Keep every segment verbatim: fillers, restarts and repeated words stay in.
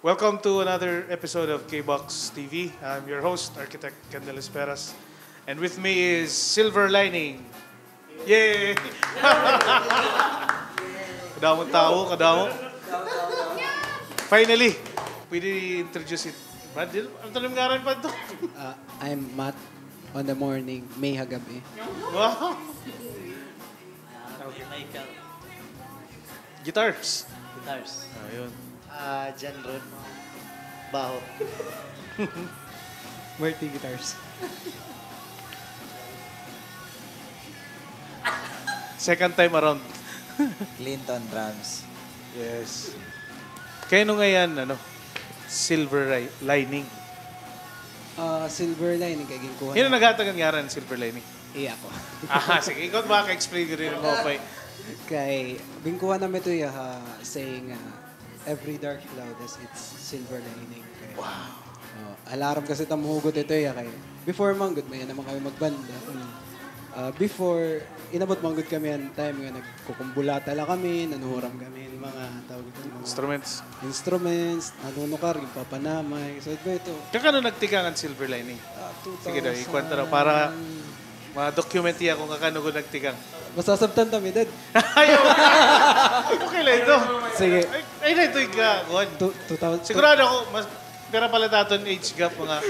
Welcome to another episode of K-Box T V. I'm your host, Architect Kendall Esperas. And with me is Silver Lining. Yay! Kadamo tawo, kadamo. Finally, pwede introduce it. Brad, ano tanim ngaran pa ito? Uh, I'm Matt on the morning, May ha gabi. Wow! Ah, okay. Michael. Guitars. Guitars. Ayun. Ah, John Rod. Baho. Marty guitars. Second time around. Clinton drums. Yes. Kay ano ngay-an, ano, silver li-, lining? Ah, silver lining kay ginkuha. Hino naghatag han ngaran silver lining? Iya ako. Ah, sige, ikaw ba ka-explain ko rin mo, pay. Kay, ginkuha namin ito, iya, ha, saying, ah, "Every dark cloud has its silver lining." Kay, wow. Oh, alarm kasi ta mahugot ito, iya, kay before man gud, may naman kami magbanda. Mm. Ah, before, inabot man gud kami an time nga nagkukumbulata la kami, nanuhuram kami hin mga, tawag ito, mga instruments. Instruments, nanunukar, ginpapanamay. So, ito, ito. Kakano nagtikang an silver lining? Ah, two thousand. Sige daw, ikwanta daw para ma-document iya kon kakano gud nagtikang. Masasabtan ta mi, Dad. Ayaw. Okay la ito. Sige. Ay, ay na ito, ika, kuwan. Two, two thousand. Sigurado ako, mas, pira pa la it aton age gap, mga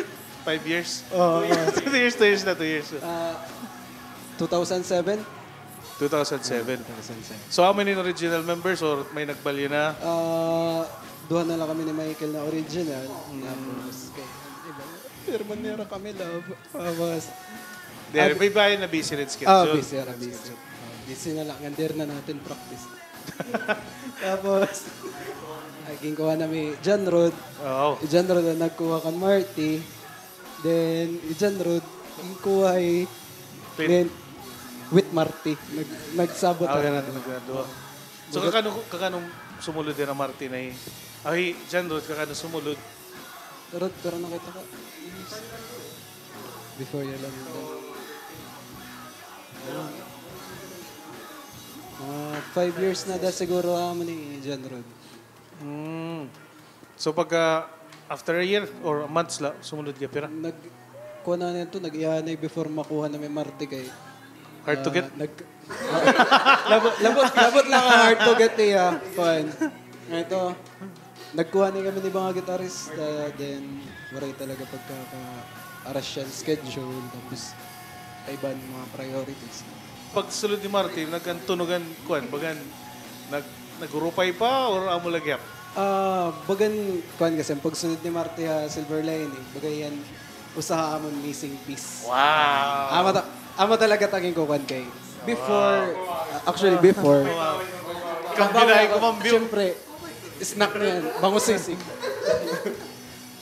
five years. Oo, oo. Two years, two years na, two years. Ah, two thousand seven? Two thousand seven. Two thousand seven. So, how many original members or may nagbalyo na? Ah, duha na la kami ni Michael na original. Mm. Tapos, kay, iba, pirma nira kami, love. Tapos, diri, ah, may bayan na busy rin schedule. Ah, busy, ah, busy. Ah, busy na la. Ngan diri na natin practice. Tapos, ay, ginkuha na mi John Rod. Oo. John Rod an nagkuha kan Marty. Then, hi John Rod, ginkuha hi Clint. Then, with Marty. Nag-, nagsabot. Ah, okay na, nagduha. So, kakano, kakano sumulod dira Marty na hi, ah, hi John Rod, kakano sumulod? Rod, pero nakita ka. Before yun lang yun. Mga five years na da siguro amo ni John Rod. Mm. So, pagka, after a year or months la, sumunod ka, pira? Nag-, kuha na nito, nag-ihanay before makuha na may Marty kay, hard to get? Ah, nag-, labot, labot, labot lang an hard to get, iya. Fine. Ito, nagkuha na kami ni mga gitarista, then, waray talaga pagkaka-, aras siya schedule, tapos, ay iban mga priorities. Pagsulod ni Marty, nagkantunogan, kuan, bagan, nag-, nagurupay pa, or amo la gihap? Ah, bagan, kuan kasi, an pagsulod ni Marty ha Silver Lining, baga hiya an usa ha amon missing piece. Wow! Amo ta-, amo talaga it ginkukuan kay. Before, wow, ah, actually, before. Wow. Kambyo na, kumambyo. Siyempre, snack niyan, bangus sisig.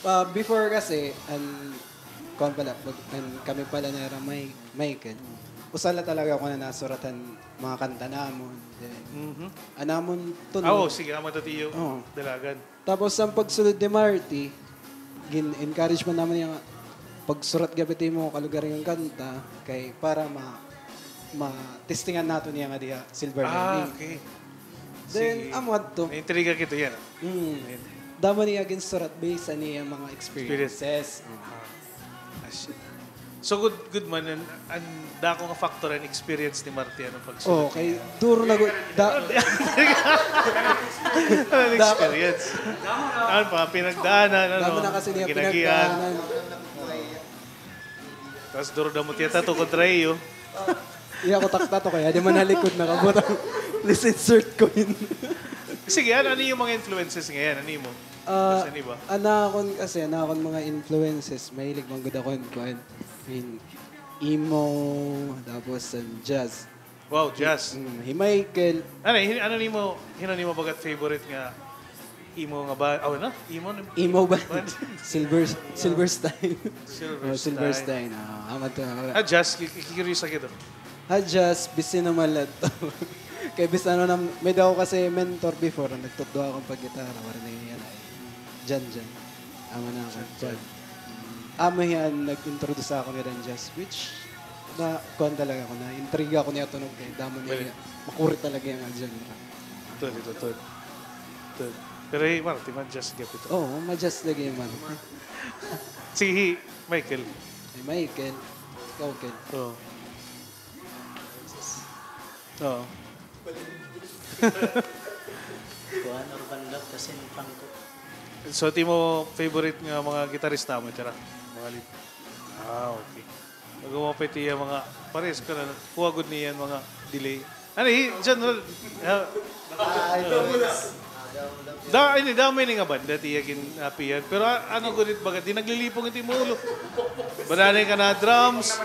Ah, before kasi, an Kuan pala, mag-, an, kami pala nira May-, Michael. Usa la talaga ako na nasurat han mga kanta namon. Then, mhm, an amon tunog. Ah, oo, sige, amo ta tiyo. Oo. Dalagan. Tapos, an pagsulod ni Marty, gin-encourage man namon niya nga, pagsurat gihap it imo kalugaringon kanta, kay para ma-, ma-testingan naton niya nga diha, Silver Lining. Ah, okay. Then, sige, amo adto. Naintriga kita yana. Mm. Ayan. Damo niya ginsurat based sa niya mga experiences. Experience. Mm. Ah. Ah, shit. So, good, good man, an, an dako nga factor an experience ni Marty, ano, pagsulat niya. Oh, kay duro na gud, da-, an experience. Ano pa, pinagdaanan, ano, damo na kasi niya ginagian. Pinagdaanan. Tas duro-damo tiya tato kontra iyo. Iya ko taktato kay adi man ha likod nakabutang. Please insert coin. Sige, ano, ano iyo mga influences ngay-an? Ano imo? Ah, an akon kasi, an akon mga influences, mahilig man gud ako hin kuan, hin emo, tapos an jazz. Wow, jazz. Mm, hi Michael. Ano, hi-, ano nimo, hin-o nimo baga it favorite nga emo nga ba-, aw, ano? Emo, emo ba-, band? Silver, Silverstein. Silverstein. Oh, Silverstein. Ah, amo to. Ah, jazz, ki-, ki-, curious ako dito. Ha jazz, busy naman la to. Kay bisan ano na, may-ada ako kasi mentor before, nagtutdo ako pag gitara, wala na yan. Jan Jan. Amo na ako. Jan Jan. Amo hiya an nag-introduce sa akon nga jazz, which na, kuan talaga ako, na-intriga ako niya tunog kay damo niya, makuri talaga hiya nga genre. Tuod, tuod, tuod. Tuod. Pero hi Marty, ma-jazz gihapon ito. Oo, ma-jazz lagi man. Sige, hi Michael. Hi Michael. Ikaw, Ken. Oo. Oo. Kuan, urban rap, tas hin punk. So, it imo favorite nga mga gitarista amo hira? Mga lead. Ah, okay. Nag-uuma pa it iya mga, parehas ka na, kuha gud niya mga delay. Ano, hi General, ha? Ah, ito muna. Da, ini, damo ini nga banda it iya gin-apihan. Pero, ah, ano gud it baga, di naglilipong it imo ulo. Ba, dani ka na drums,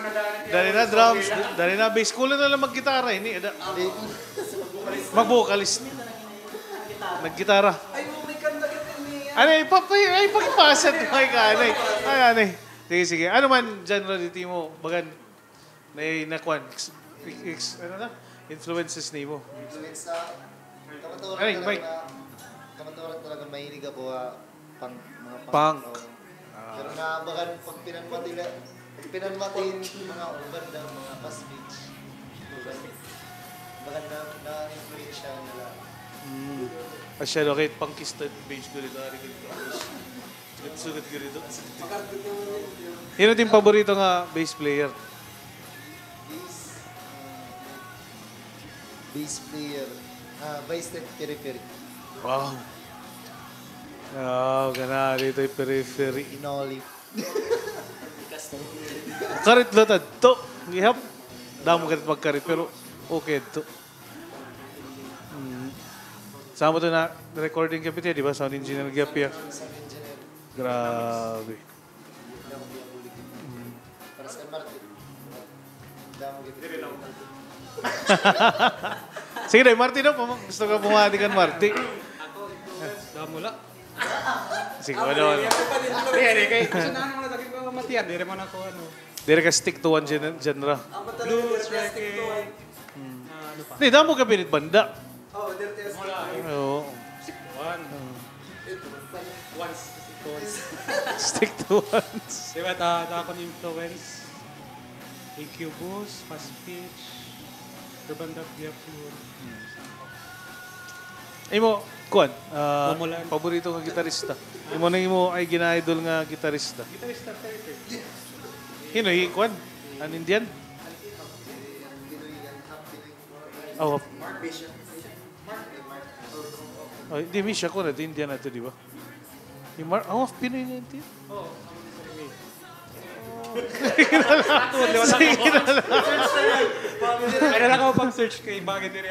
dani na drums, dani na bass. Kulang na la maggitara ini, ada. Mag-vocalist. Naggitara. Ay, may kanta ka din niya. Ano, ipa-, ay, pagpasad, may ka, ano, eh. Ay, ano, eh. Sige, sige. Ano man genre it imo, bagan, na, na kuan, ex-, ex-, ano na? Influences nimo. Influence sa, kamatuoran talaga na, kamatuoran talaga mahilig ako, ah, punk, mga punk. Punk. Oo. Ah. Pero na, bagan, pag pinanmati la, pag pinanmati hin mga urban rap, mga fast beats, bagan na, na-influensya nila. Mm. Asya, okay, punk is the bass ko dito, ari ko dito. Sugad-sugad ka dito. Sino it im paborito nga bass player? Bass, ah, bass player. Ah, bass left, Piri Piri. Wow. Wow, gana dito hi Piri Piri. Inolip. Karit la tadto. Ihap. Damo karit magkarit, pero okay to. Mm. Sa amo to na recording gihap iya, di ba? Sound engineer gihap iya. Grabe. Mm. Sige, day, Marty, no? Pum-, gusto ka pumati kan Marty? Damo la. Sige, ano, ano? Diri, kay, sa nano mo na, lagi ko matiyan, diri man ako, ano. Diri ka stick to one gen-, genre. Blues, reggae. Hmm. Ah, ano pa? Di, damo ka pinit banda. Oo, diri ka stick to one. Oo. Stick to one. Once. Once. Stick to once. Di ba, ta, ta akon influence? Incubus, Fast Pitch, Urban Dub Gap, yun. Imo, kuan, ah, paborito nga gitarista? Imo na imo ay gina-idol nga gitarista? Gitarista, Terry Terry. Hino, hi kuan? An Indian? Oh, oh, di, mi siya ko na, Indian na to, di ba? Hi Mar-, oh, Pinoy na ito. Oo, amo ni Sir Ray. Sige na lang. Sige na lang. Ay, nalakaw pang search kay bagay diri.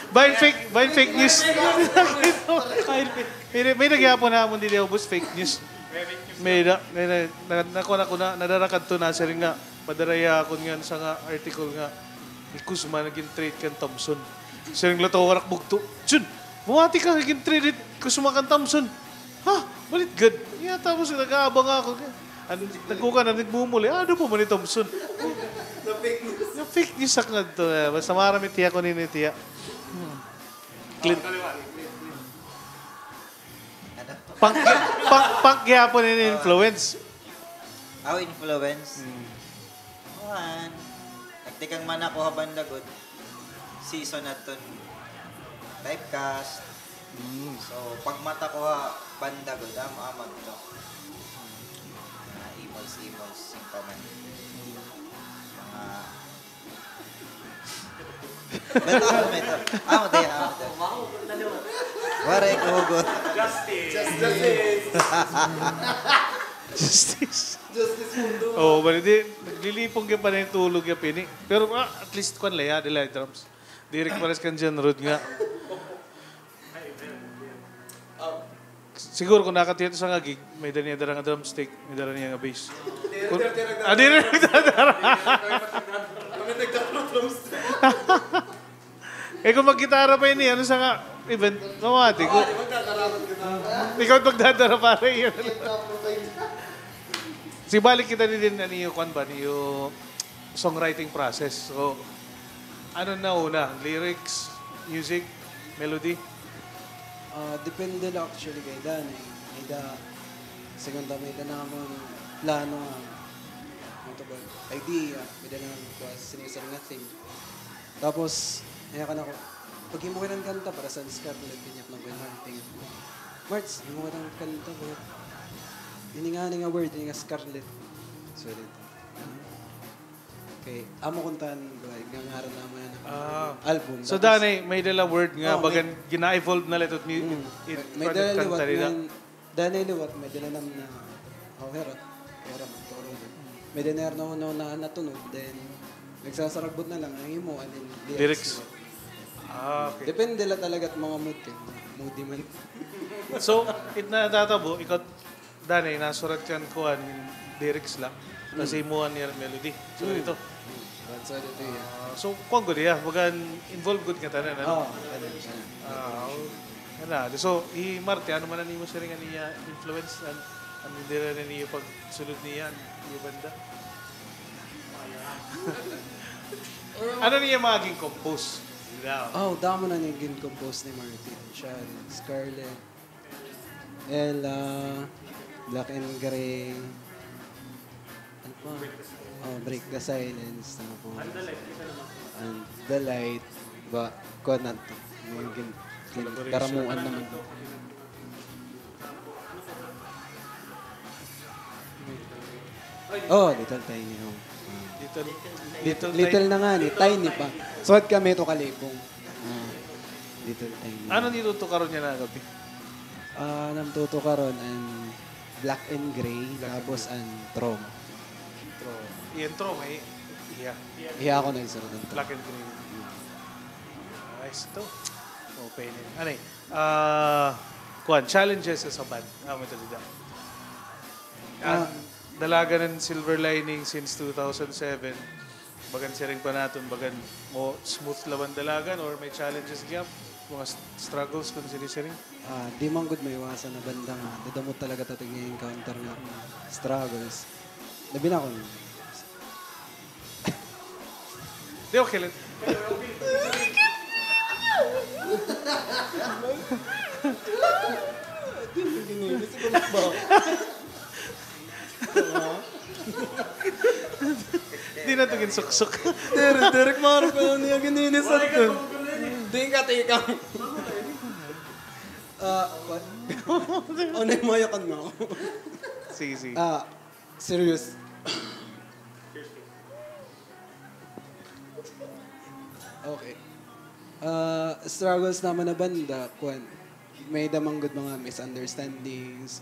Bahin fake, bahin fake news. May, may nagyapon namon dili ubos fake news. May da, may na, na, na, na, na, nadara kadto na siring nga, padara hiya akon nga sa nga article nga, ni Kuzma nagin-trade kan Thompson. Siring la tawo, warak bugto. Jun, bumati ka, nagin-trade it Kuzma kan Thompson. Ha? Balit gad. Iya, tapos nag-aabang ako. An, nagkukan na, nagmumuli. Ano po man ni Thompson? Na-fake news. Na-fake news ak ngadto. Eh, basta maaram it iya, kunin it iya. Hmm. Clean. Punk, punk, punk gihapon in influence. Aw, influence. Hmm. Kuan. Nagtikang man ako ha banda gud. Season adton typecast. Mm. So, pagmata ko ha banda gud, amo, amo to. Mga Imols, Imols, singkaman. Mga Metal, metal. Amo, di, amo, di. Waray ko hugot. Justice. Justice. Justice. Justice for Duo. Oh, bali di, naglilipong ka pa na yung tulog ka, Pini. Pero, ah, at least, kuan la, ya, dila drums. Diri pares kan John Rod nga. Siguro kung nakatiya ito sa nga gig, may-ada niya dara nga drumstick, may-ada niya nga bass. Kung, ah, diri nagdadara. Kami nagdadara drumstick. Eh, kung maggitara pa ini, ano sa nga event, mamati ko. Ikaw magdadara, pare, yun. Sige, balik kita ni din, ano yung, kwan ba, yung songwriting process. So, ano na una? Lyrics, music, melody? Ah, depende la actually kay Dan, eh. May-ada, segunda may-ada namon plano nga, ano to ba, idea, may-ada namon kuan, sinisiring nga theme. Tapos, kaya ka na ko, Paghimo kita hin kanta para sa Scarlet, inyap na ko hi Martin. Marts, himo kita hin kanta ba? Ini nga, ini nga word, ini nga Scarlet. Sorry. Okay, amo kuntan, like, nga ngaran na man an album. So, tapos, danay, may-ada la word nga, oh, bagan gina-evolve na la ito, it, it, may-ada la liwat nga, danay liwat, may-ada la nam na, oh, hero, hero, may-ada na, no, no, na, natunog, then, nagsasaragbot na lang, an imo, an lyrics. Ah, okay. Depende la talaga it mga mood, eh. Moody man. So, it natatabo, ikaw, danay, nasurat kan kuan, lyrics la. Tas imo an melody. So, ito. So, kuan gud iya, bagan involved gud nga tanan, ano? Oo, tanan, tanan. Ah, oo. Ana, so, hi Marty, ano man an imo siring an iya influence, an, an diri na niyo pagsulod niya, an iya banda? Ano niya mga gin-compose? Oh, damo na niya gin-compose ni Marty. Siya, Scarlet. Ella, Black and Gray. Ano pa? Oh, Break the Silence. Tapos, And the Light. Ba, kuha na to. Yung gin-, gin-, karamuan naman. Oh, Little Tiny Home. Ah. Little, Little Tiny. Little na nga ni, tiny pa. Suwat kami ito kalibong. Ah, Little Tiny Home. Ano an ito tutukaron niya na gabi? Ah, an tutukaron an Black and Gray, tapos an Trauma. Trauma. Iyan Trauma, eh, iya. Iya ako nagsurat hin Trauma. Black and Gray. Nice to. Open. Ano eh? Ah, kuan, challenges as a band. Ah, may talida. Ah. An dalagan hin Silver Lining since two thousand seven, bagan siring pa naton, bagan mo smooth la ba an dalagan or may challenges gihap, mga s-, struggles kon siring-siring? Ah, di man gud maiwasan na banda nga dadamo talaga ta tig-encounter nga struggles. Labi na kon Di, okay lang. Di, hindi, hindi, hindi, ba? Di na ito ginsuksok. Diri, diri, maro ka niya gininis ato. Di ka tikang. Ah, what? Ano yung mayakan mo? Sige, sige. Ah, serious. Okay. Ah, struggles naman na banda, kuan. May-ada man gud mga misunderstandings.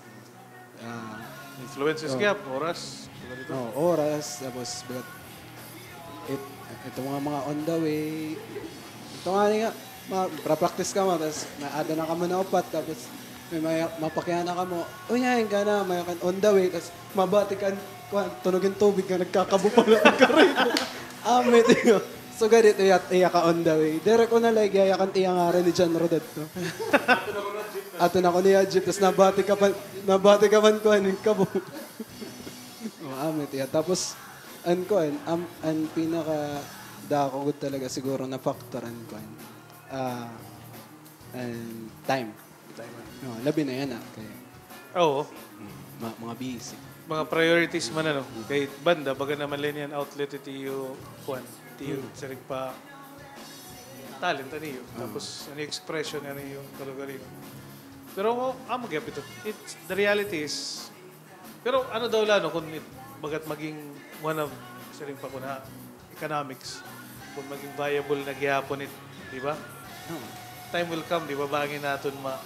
Ah, influences gihap, oras. Oh, oras, tapos, but, it, ito mga, mga on the way. Ito nga ni nga, ma-, pra-practice kamo, tas naada na kamo na upat, tapos may, may mapakiana kamo, "Uy, hain ka na?" May kan on the way, tas mabati kan, kuan, tunog hin tubig nga nagkakabo pala an karito. Amet, iyo. Sugad ito iya, iya ka on the way. Diri ko na la igyayakan iya ngaran ni John Rodadto. Ato na ko niya jeep, tas nabati ka pa, nabati ka pa, kuan, hin kabo. Oh, amet iya. Tapos, an kuan, am-, an pinakadako gud talaga siguro na factor, an kuan. Ah, an time. Time. No, labi na yana, kay, oo. Mm, ma-, mga busy. Mga priorities man, ano? Mm. Kay banda, baga naman la niyan outlet it iyo, kuan, it iyo, mm, siring pa talent, an iyo. Oo. Tapos, an iyo expression, an iyo kalugaringon. Pero, amo gihap ito. It's, the reality is, pero ano daw la, no, kon it, bagat maging one of, siring pa kon ha economics, kon maging viable na gihapon it, di ba? Oo. Time will come, di ba, bangin naton ma-,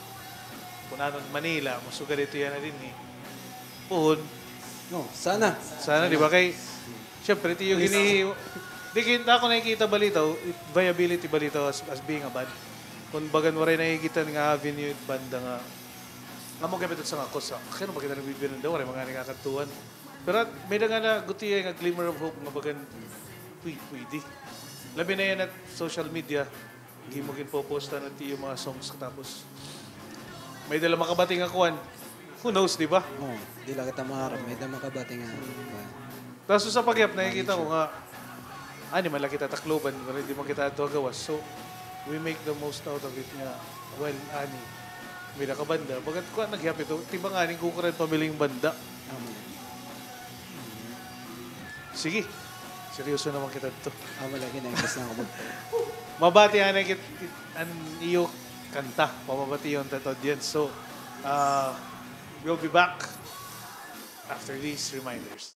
kon ano, Manila, masugad ito yana dinhi. Puhon. No, sana. Sana, di ba? Kay, syempre, ito yung ini-, di, kita ko nakikita balita, it, viability balita as, as being a band. Kon bagan waray nakikita nga avenue, it banda nga Amo gihap ito sa nga cause, ah, kay ano ba kita nagbibinundo, waray man ngani kakadtuan. Pero may-ada ngani gutiay nga glimmer of hope nga bagan pwe-, pwede. Labi na yana it social media, imo ginpoposta na it iyo mga songs katapos may-ada la makabati nga kuan. Who knows, di ba? Oo, di la kita maharap, may-ada makabati nga kuan. Tas usa pa gihap, nakikita ko nga, ani man la kita Tacloban, pero di man kita adto ha gawas. So, we make the most out of it nga, well, ani, may nakabanda. Bagat kuan na gihap ito, tiba ngani, kukuran pamiling banda. Amo na. Sige, seryoso naman kita dito. Amo lagi na, imbes na ako mag- Mabati anay kit, kit an iyo kanta, pamabation ta it audience. So, uh, we'll be back after these reminders.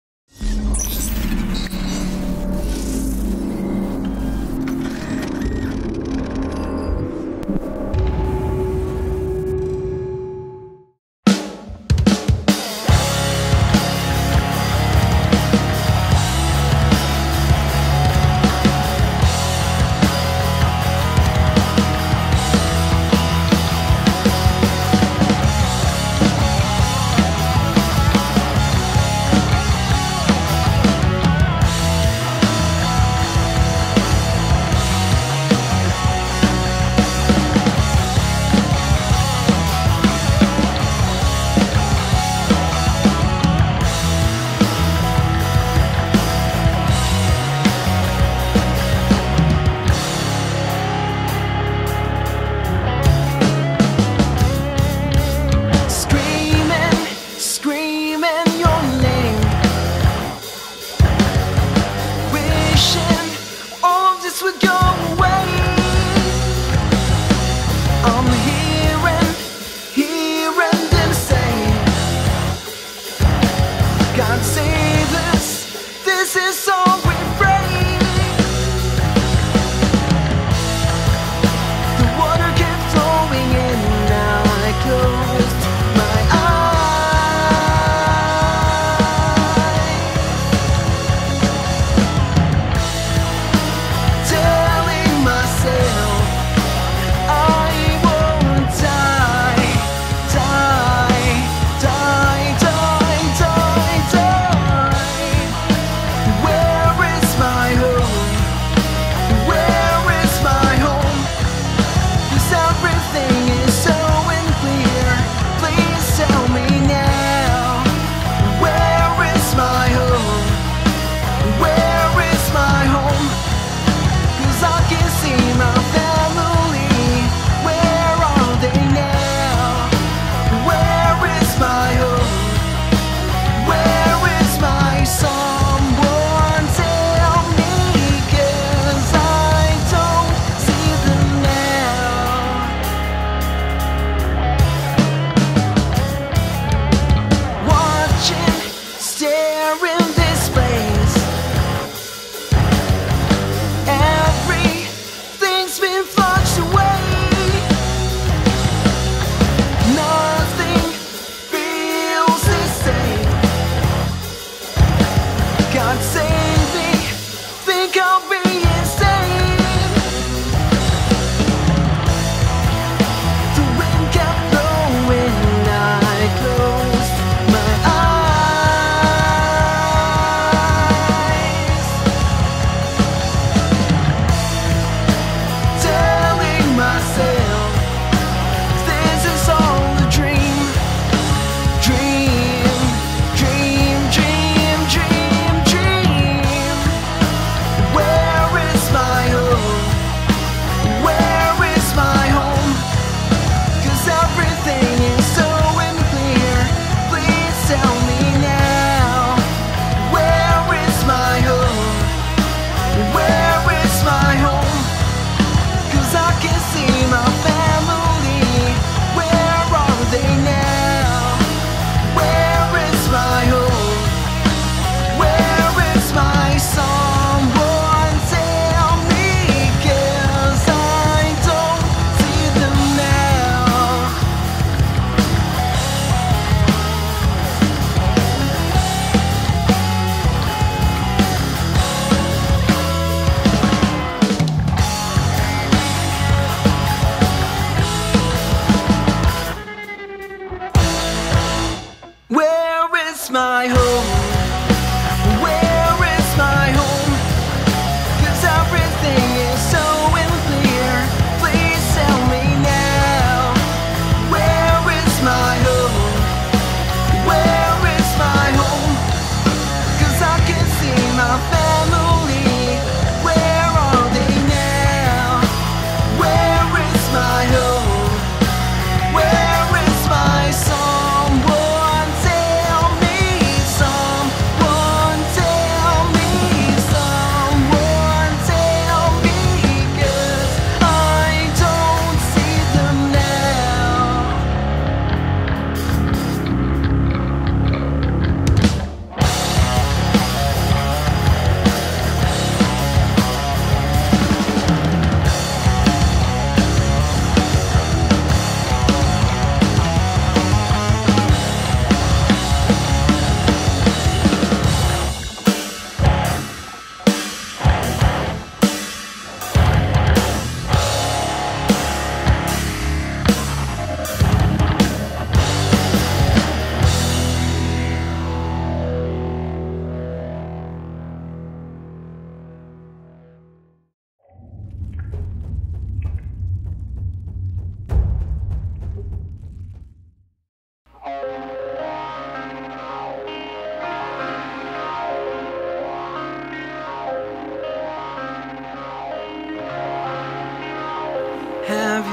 Screaming, screaming your name, wishing all this would go away. I'm hearing, hearing them say, "God save us, this is all we pray." The water kept flowing in and I closed my eyes, telling myself I won't die, die, die, die, die, die. Where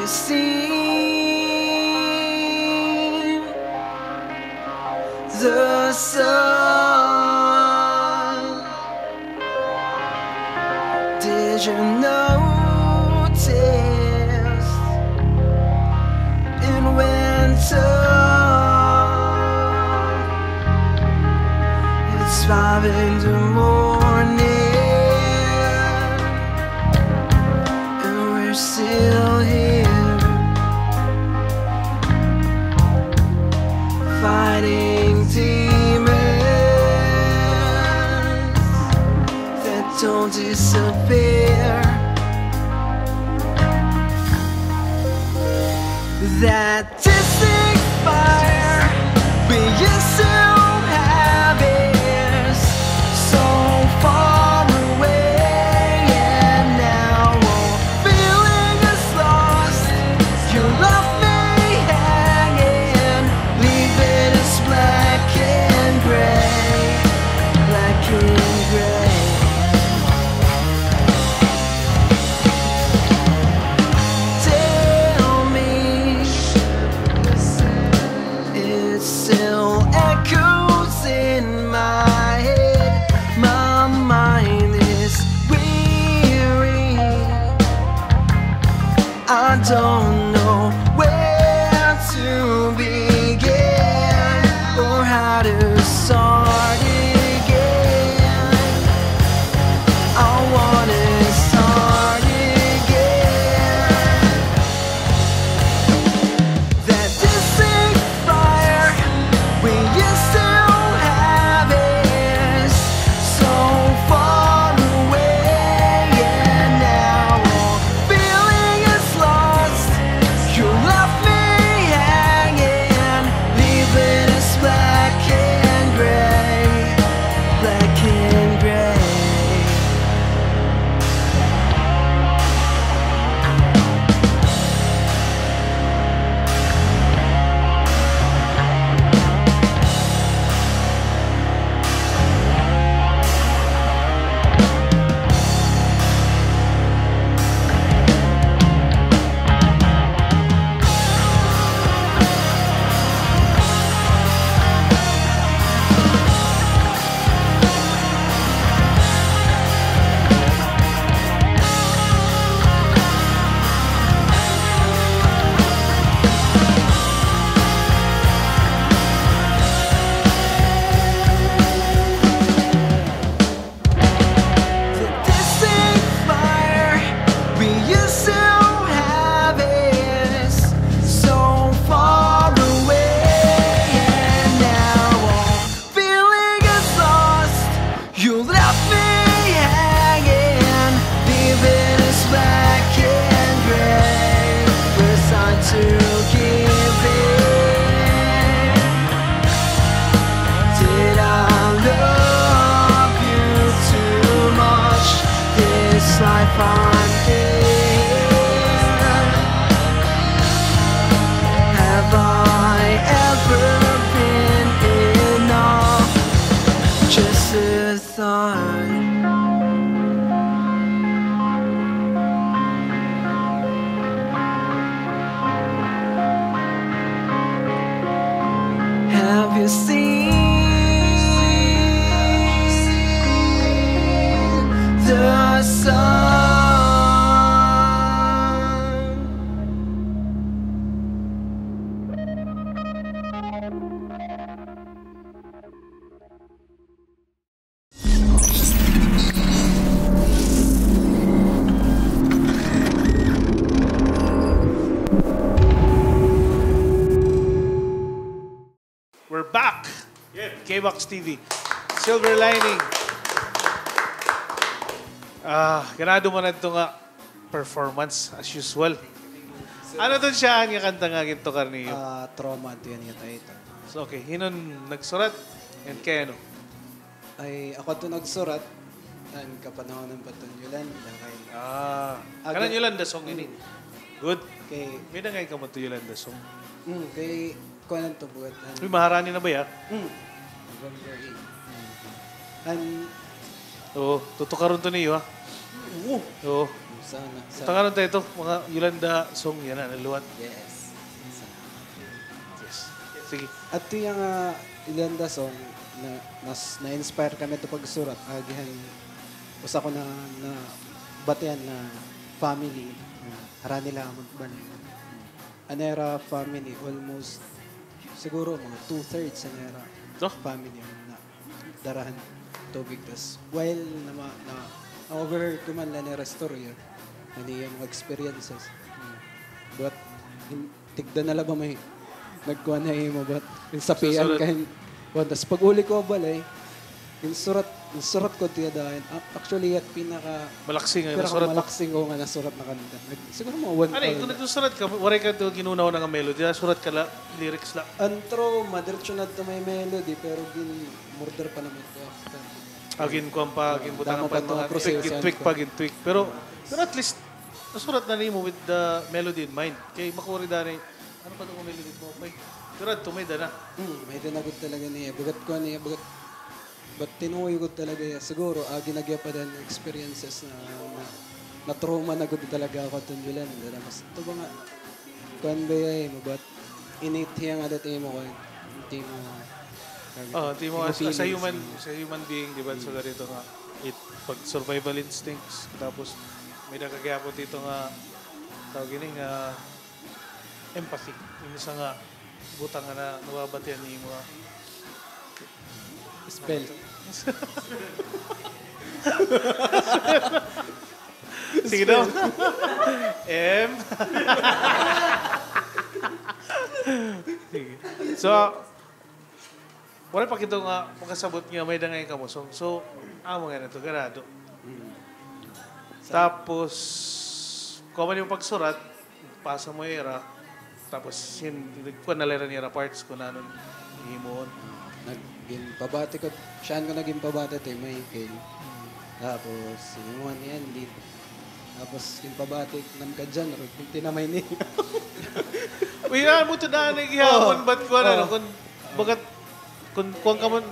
Seen the sun. Did you notice in winter it's five in the morning? And we're still here fighting demons that don't disappear. That distinct fire we used to have is so far away, and now all feeling is lost. You left me hanging, leaving us black and gray, black and gray. Tell me, it still echoes in my head. My mind is weary. I don't know where to begin or how to start again. I wanna start again. That distinct fire we used to have is so far away, and now all feeling is lost. You left me hanging, leaving us black and gray, black and gray. The distinct fire we used to have is so far away, and now all feeling is lost. You left me hanging, leaving us black and gray. Resigned to give in. Did I love you too much? This life I'm in, have I ever been enough? Just a thought. Have you seen the sun? We're back! K-Box T V. Silver Lining. Ah, ganado man adto nga performance, as usual. Ano iton siyahan nga kanta nga gintukar niyo? Ah, Trauma adto yana nga title. So, okay. Hin-o an nagsurat? And kay ano? Ay, ako adto nagsurat. An kapanahonan pa iton Yolanda kay... Ah, kanan Yolanda song ini. Mm. Good. Kay may-ada ngay-an kamo adto Yolanda song. Mm, kay kuan adto buhat. Uy, maharani na ba ya? Mm. November eight. An... Oo, tutukaron to niyo, ha? Oo. Oo. Sana, sana. Tangaron ta ito, mga Yolanda song yana, naluwat. Yes. Sana. Yes. Sige. Adto iya nga Yolanda song na, mas na-inspire kami ito pagsurat. Agi han usa ko na, nabatian na family, na harani la magbalay. An ira family, almost, siguro mga two-thirds an ira family an na dara han tubig. Tas, while na, na, na-overheard ko man la an ira istorya, an iya mga experiences. But, in, tigda na la ba may nagkuan ha imo, but, in sapian ka hin, kuan, tas pag-uli ko ha balay, ginsurat, ginsurat ko tiya dayon. Ah, actually, it pinaka, malaksing nga nasurat mo. Pinakamalaksing ko nga nasurat na kanta. Nag-, siguro mga one hour. Ano, kung nagsusurat ka, waray ka to ginhunahuna nga melody, ah, surat ka la, lyrics la. An trauma, diretso na to may melody, pero gin-murder pa naman ko after. Ah, ginkuan pa, ginbutangan pa mga tweak, gin-tweak pa, gin-tweak. Pero, pero at least, nasurat na nimo with the melody in mind. Kay makuri dani, ano pa to kung melody mo, pay? Pero adto, may-ada na. Hmm, may-ada na gud talaga niya. Bagat ko niya, bagat, but tinuyo gud talaga iya. Siguro, agi na gihap pa din experiences na, na, na-trauma na gud talaga ako adton Yolanda. Mas, ito ba nga, kuan ba iya, eh, but, init hiya nga dati imo, kuan, imo, ah, imo as, as a human, as a human being, di ba? So, ganito nga, it, pag survival instincts, tapos, may-ada ka gihapon dito nga, tawag ini, nga, empathy. Yung isa nga butang nga na nababatian nimo, ah. Spell. Sige daw. M. Sige. So, wala pa kita nga makasabot nga may dangay kamo. So, so, amo nga na to, ganado. Tapos, kuha man yung pagsurat, pasa mo ira, tapos sin-, kuha na la ira parts kung ano himuon. Nag-, ginpabati ko, siya ko naging pabati kay Michael. Tapos, himuon ni Andy. Tapos, ginpabati nam ka John Rod, kung tinamay ni. Uy, ano mo to daan, eh, gihapon, ba't kuha na, no? Kung bagat, kung kuha ka man,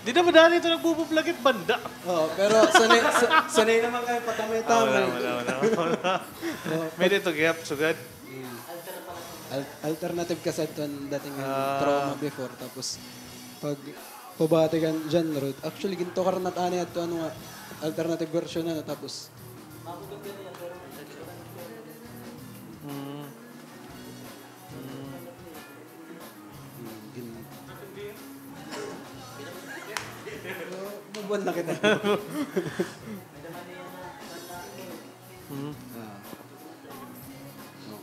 di na madali ito nagbubublagit banda. Oo, pero sanay, sa-, sanay naman kayo patamay-tamay. Ah, wala, wala, wala, wala. Oo, may dito gihap, sugad. Mm. Al-, alternative kasi ito ang dating trauma before. Tapos, pag pabati kan John Rod, actually, gintukar na tani at ano nga, alternative version na, tapos, mm. Mm. Gin-, mabuan na kita. Mm. Ah.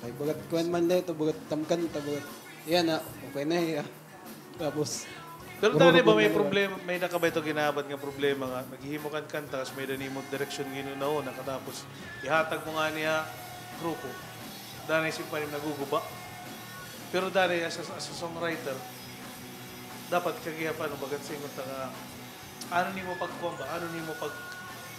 Okay, bagat kuan man dito, bagat tamkan, ta bagat. Yan na, okay na iya. Tapos, pero dani ba may problema, may nakabay to ginabat nga problema nga, naghihimo kan kanta, tas may dani mo direksyon nga inuna-una, katapos, ihatag mo nga niya, grupo. Dani si Panim naguguba. Pero dani, as a, as a songwriter, dapat kagiya pa, ano, bagat singot nga, ano nimo pagkuan ba? Ano nimo pag,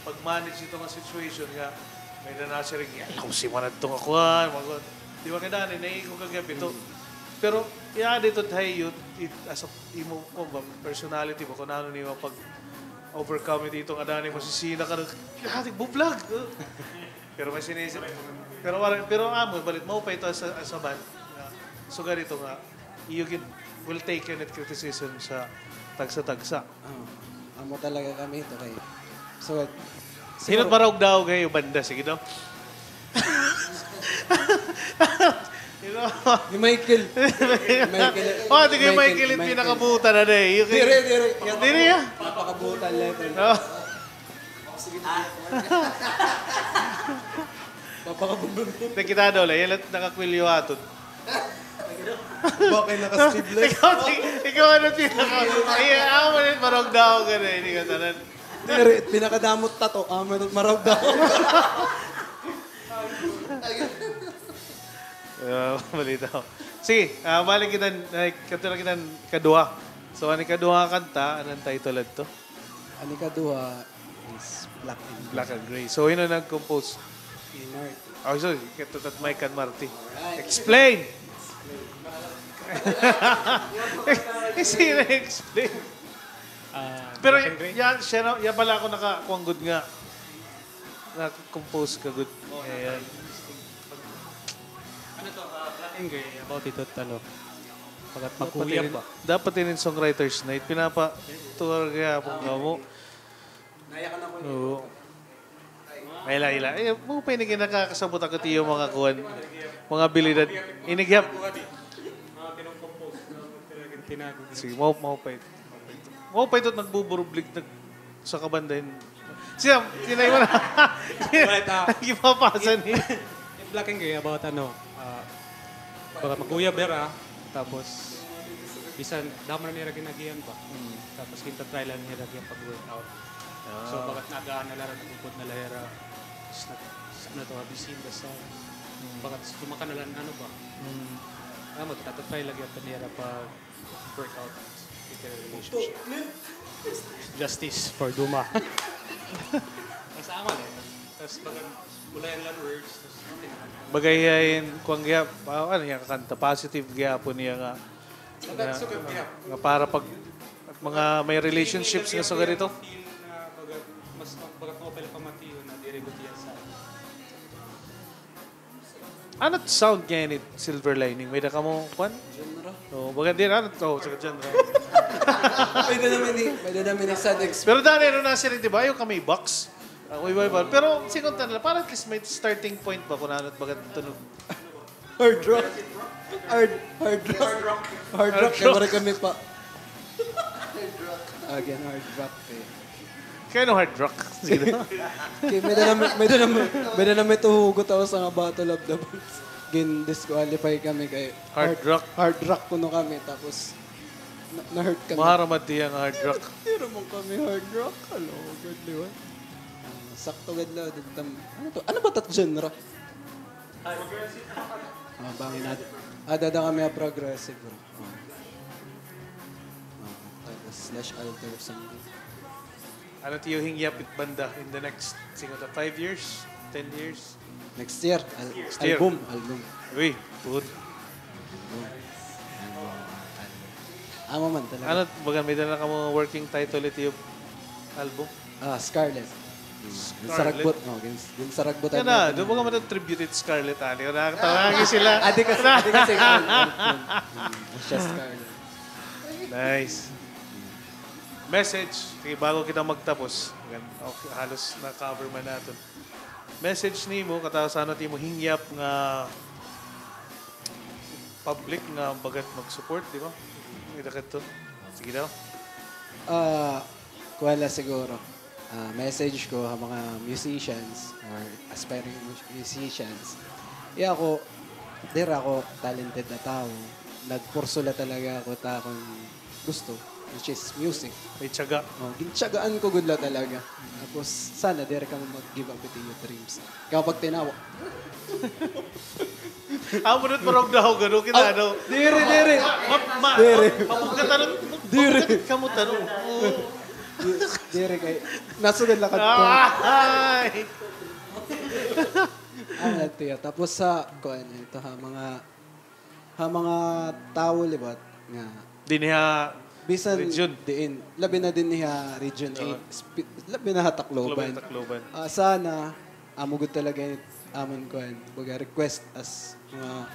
pag-manage ito nga situation nga may na nasiring, "Yan, kung si Manad to nga kuan, mga kuan." Di ba, kay dani, naiiko ka gihap ito. Mm. Pero, iya, dito, hay, yun, it, as a, imo, kuan ba, personality ba, kung ano nimo pag-overcome ito nga dani, masisina ka na, "Hatig bublag." Pero may sinisip. Pero, pero, amo, balit, maupay ito as a, as a band. Nga, sugad ito nga, iyo gid, will take unit criticism sa tagsa-tagsa. Ah, amo talaga kami ito kay, so, hino't maraog daw kayo banda, sige daw. Ni Michael. Ni Michael. Oh, di kay Michael, Michael, it pinakabuta na, eh. Dire, dire. Dire, ah. Napakabuta, letter. Oh. Papakabulong. Nakita daw la, yan la nakakwelyo aton. Bakay naka-sleeveless. Ikaw, ikaw, ano, pinaka-, iya, amo na, maraog daw ka na, hindi ka tanan. Diri, pinakadamot tato, amo na, maraog daw. Ah, malitaw. Sige, ah, balik kita, ay, kadto na kita kaduha. So, an ikaduha nga kanta, ano an title adto? An ikaduha is Black and Gray. Black and Gray. So, hino nag-compose? Si Marty. Oh, sorry. Kay Tutat Mike and Marty. Alright. Explain! Sino explain? Ah, pero Black and Gray? Yan, siya na, yan pala ako nakakuan gud nga. Nag-compose ka gud. Ayan. Ano to, ah, Black and Gray, about ito, ano, pagkat mag-uyab ba? Dapat inin songwriters night, pinapa-tour kaya po nga mo. Oo. Ay, la, ila. Eh, mo pa ini nakakasabot ako tiyo mga kuwan. Mga abilidad. Inigyap. Sige, mo, mo pa ito. Mo pa ito nagbuburublig nag, sa kabandahin. Siya, sinay mo na. Right, ah. Gipapasa ni. Black and Gray about ano, ah, baga mag-uyab hira, tapos bisan damo na nira gin-agian pa. Mm. Tapos ginta-try la nira gihap pag-workout. Ah. So, bagat naagaan na la hira, nag-upod na la hira. Tapos nag-, ano to, have you seen the sign? Mm. Bagat sumaka na la, ano ba? Mm. Ano, tata-try la gihap nira pag workout with their relationship. Justice for Duma. Basta amal eh. Tapos baga, bulayan lang words, tapos okay na. Bagay yan, kuwan gihap, ah, ano yan, kanta, positive gihapon niya nga, nga, nga para pag mga may relationships nga sa ganito. Feel na baga, mas baga mo pala pamatiyo na diri ko tiya sa Ano it sound niya ini, Silver Lining? May da kamo, kwan? Genre? Oo, baga din, ano? Oo, sa genre. May da naman ni, may da naman ni sad exp- Pero dali, ano na sila, di ba? Ayaw kami box. Ako iba-iba. Pero, singon ta nila, para at least may starting point ba kung ano it baga tunog? Hard rock. Hard, hard rock. Hard rock. Hard rock. Kaya kami pa. Hard rock. Again, hard rock eh. Kay ano hard rock? Sige na. Kay may dala mi, may dala mi, may dala mi tuhugot ako sa nga Battle of the Bands. Gin-disqualify kami kay hard rock. Hard rock kuno kami, tapos na, na-hurt kami. Maharamad diya nga hard rock. Diri man kami hard rock. Hello, good liwan. Ah, sakto gad la, dagtam-, ano to? Ano ba tat genre? Ah, bangin ad-, adada kami a progressive rock. Oh. Oh, tapos slash alter something. Ano tiyo hingyap it banda in the next, siguro, five years? Ten years? Next year, al-, next year. Album, album. Uy, good. Album. Album, album. Amo man talaga. Ano, baga may dala kamo working title it iyo album? Ah, Scarlet. Hmm. Scarlet? Ginsaragbot, oh, gins-, ginsaragbot. Yan na, doon ba ka matatribute it Scarlet, Ali? Wala, tawagin sila. Ah, di kasi, di kasi, hmm, siya Scarlet. Nice. Message, sige, bago kita magtapos. Okay, halos na-cover man naton. Message nimo, kataw-an, ano it imo hingyap nga public nga bagat mag-support, di ba? Ida kadto. Sige daw. Ah, kuan la siguro. Ah, message ko ha mga musicians or aspiring mus-, musicians. Iya ako, diri ako talented na tawo. Nagkurso la talaga ako ta akon gusto, which is music. May tiyaga. Oh, gintiyagaan ko gud la talaga. Tapos, sana diri kamo mag-give up with your dreams. Kamo pagtinawa. Amo na it marog daw, gano, kita, ano? Diri, diri. Ma-, ma-, diri. Mabugkatan, diri. Mabugkatan kamo, tano. Di-, diri kay, nasugad la kadto. Ay! Ano, tiya. Tapos sa, kuan, ito ha, mga ha mga tawo liwat nga dinhi ha bisan region. Diin, labi na dinhi ha Region eight, spe-, labi na ha Tacloban. Tacloban, Tacloban. Ah, sana, amo gud talaga it amon kuan, baga request as mga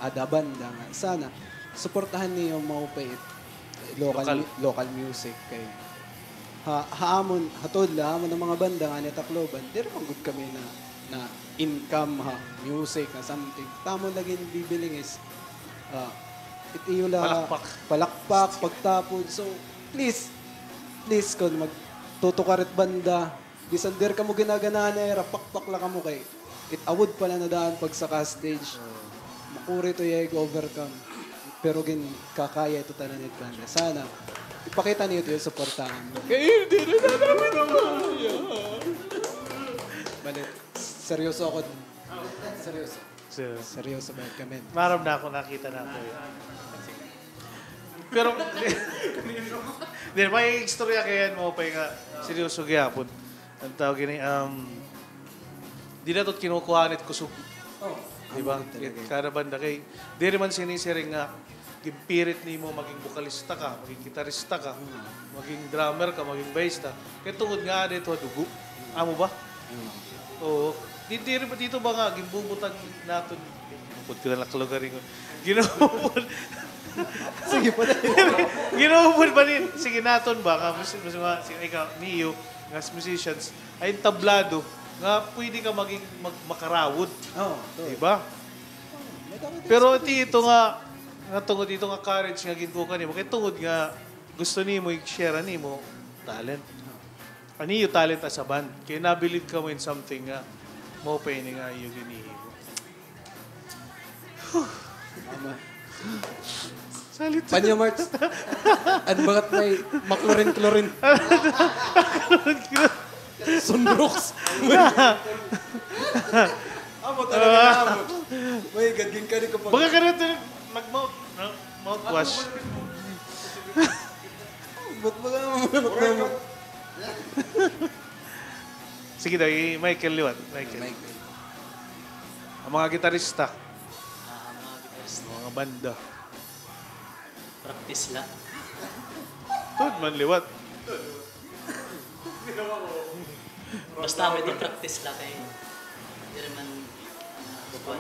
ada banda nga sana suportahan niyo maupay it local, local mu-, local music kay ha, ha amon, ha tuod la, amon nga mga banda nga ni Tacloban, diri man gud kami na na income ha music, ha something. Tamo lagi bibilingis. Ah, it iyo la palakpak, palakpak, pagtapod. So, please, please, kon magtutukar it banda, bisan diri kamo ginaganahan na ira, pakpak la kamo kay it awod pa la na daan pagsaka ha stage. Makuri ito iya ig-overcome. Pero ginkakaya ito tanan it banda. Sana, ipakita niyo ito, suportahan. Kay diri na namin makaya. Bali, seryoso ako. Seryoso. Seryoso. Seryoso ba kami? Maaram na ako, nakita na ako. Pero, di, may istorya kay yan, maupay nga seryoso gihapon. An tawag ini, um, di naton kinukuhaan it kusog. Oh, di ba? Amo gud talaga. Kada banda kay, diri man sinisiring nga ginpirit nimo maging bokalista ka, maging gitarista ka, maging drummer ka, maging bayista. Kay tungod nga ada ito ha dugo. Amo ba? Oo. Di, diri ba dito ba nga, ginbubutang naton, pud ko na lang kalugaringon. Ginubud. Sige pa na. Ginubud ba ni, sige, naton ba, nga, mas, mas, mga, sige, ikaw, niyo, nga as musicians, ay tablado, nga pwede ka maging, mag-, makarawod. Oo, to. Di ba? Pero ito, ito nga, nga tungod ito nga courage nga ginkuha nimo, kay tungod nga gusto nimo i-share an imo talent. An iyo talent as a band. Kay na-believe kamo in something nga maupay ini nga iyo ginhihimo. Huh. Mama. Salit. Panyo, Marts. An bangat may maklorin-klorin. Sunrox. Amo talaga na amo. May gadgin ka ni kapag. Baga ka na ito, mag-mouth, no? Mouthwash. Ba't ba ka naman manok na mo? Sige daw, i-, Michael liwat. Michael. Michael. An mga gitarista. Ah, an mga gitarista. An mga banda. Practice la. Tuod man liwat. Basta amo ito, practice la kay diri man, ah, kukuan.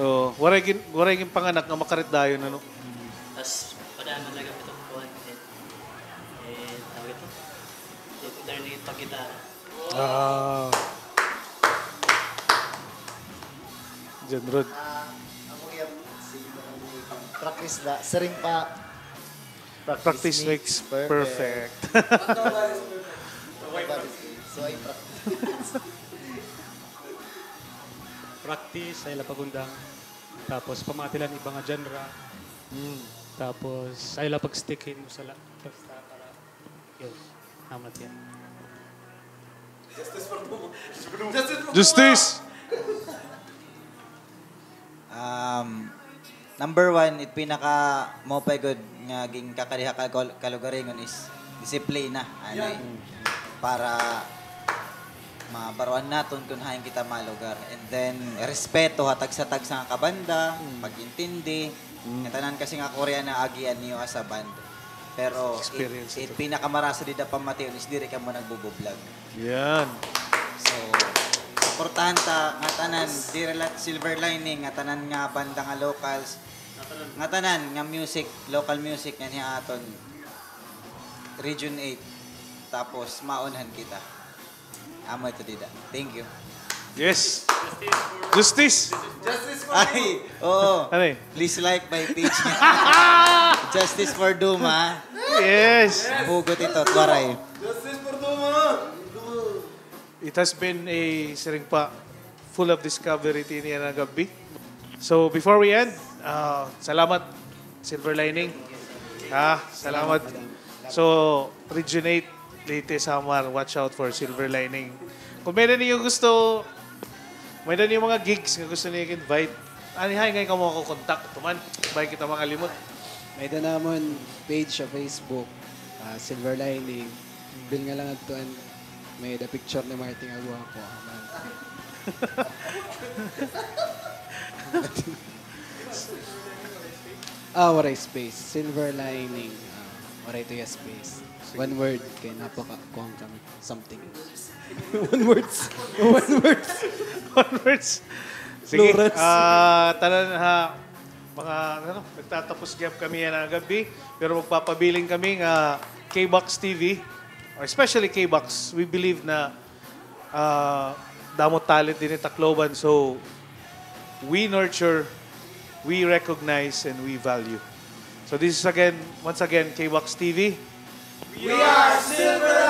Oo, waray gin-, waray ginpanganak nga makarit dayon, ano? Tas, padaan man la gihapon ito, kuan, eh, eh, tawag ito? Learning pag-gitara. Ah. John Rod. Ah, amo gihap, sige, practice la. Siring pa, practice makes perfect. So, ay practice. Practice, ayaw la pag-undang. Tapos, pamati la hin iba nga genre. Mm. Tapos, ayaw la pag-stick hin usa la. Basta para, yun. Amat yan. Justice for Dumo. Justice for Dumo. Justice! Um, number one, it pinaka maupay gud nga ginkakadiha ka kal-, kalugaringon is disiplina, anay. Para mabaruan naton kun hain kita malugar. And then, respeto ha tagsa-tagsa nga kabanda, pag-intindi. Nga tanan kasi nga Korean na agian niyo as a band. Pero it, it pinakamaraso dida pamation is diri kamo nagbubublog. Yan. So, suportahan ta nga tanan, diri la Silver Lining, nga tanan nga banda nga locals, nga tanan nga music, local music nganhi ha aton Region eight. Tapos, maunhan kita. Amo ito dida. Thank you. Yes. Justice. Ay, oo. Ano eh? Please like my page. Justice for Duma. Yes. Hugot ito, Waray. Justice for Duma. It has been a, siring pa, full of discovery tini nga gab-i. So, before we end, ah, salamat, Silver Lining. Ah, salamat. So, Region eight, Leyte, Samar, watch out for Silver Lining. Kung may-ada niyo gusto, may-ada niyo mga gigs nga gusto niyo i-invite, anhi ngay kamo ako contact, tuman, bay kita makalimot. May-ada namon page sa Facebook, ah, Silver Lining. Bil nga lang adto an may-ada picture ni Martin nga guwapo. Ah, waray space. Silver Lining. Ah, waray tuya space. One word. Kay napaka-kuan kami. Something. One words. One words. One words. Sige. Plurals. Ah, tanan ha, mga, ano, nagtatapos gihap kami yana nga gab-i, pero magpapabilin kami nga K-Box T V, or especially K-Box, we believe na, ah, damo talent dinhi ha Tacloban. So, we nurture, we recognize, and we value. So, this is again, once again, K-Box T V. We are Silver